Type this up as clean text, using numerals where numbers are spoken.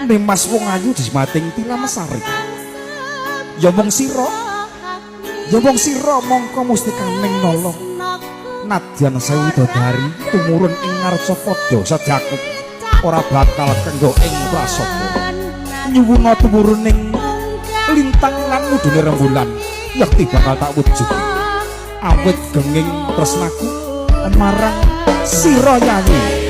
Nimas wong ayu jismating tilamesari. Ya mung sira, ya mung sira mongko mustikaning nala. Nadyan sewu widodari tumurun ing ngarcapada sejaku ora bakal kenggo ing prasaka. Nyuwuna tumuruning lintang lan mudune rembulan yekti bakal tak wujud. Awit genging tresnaku marang sira yayi.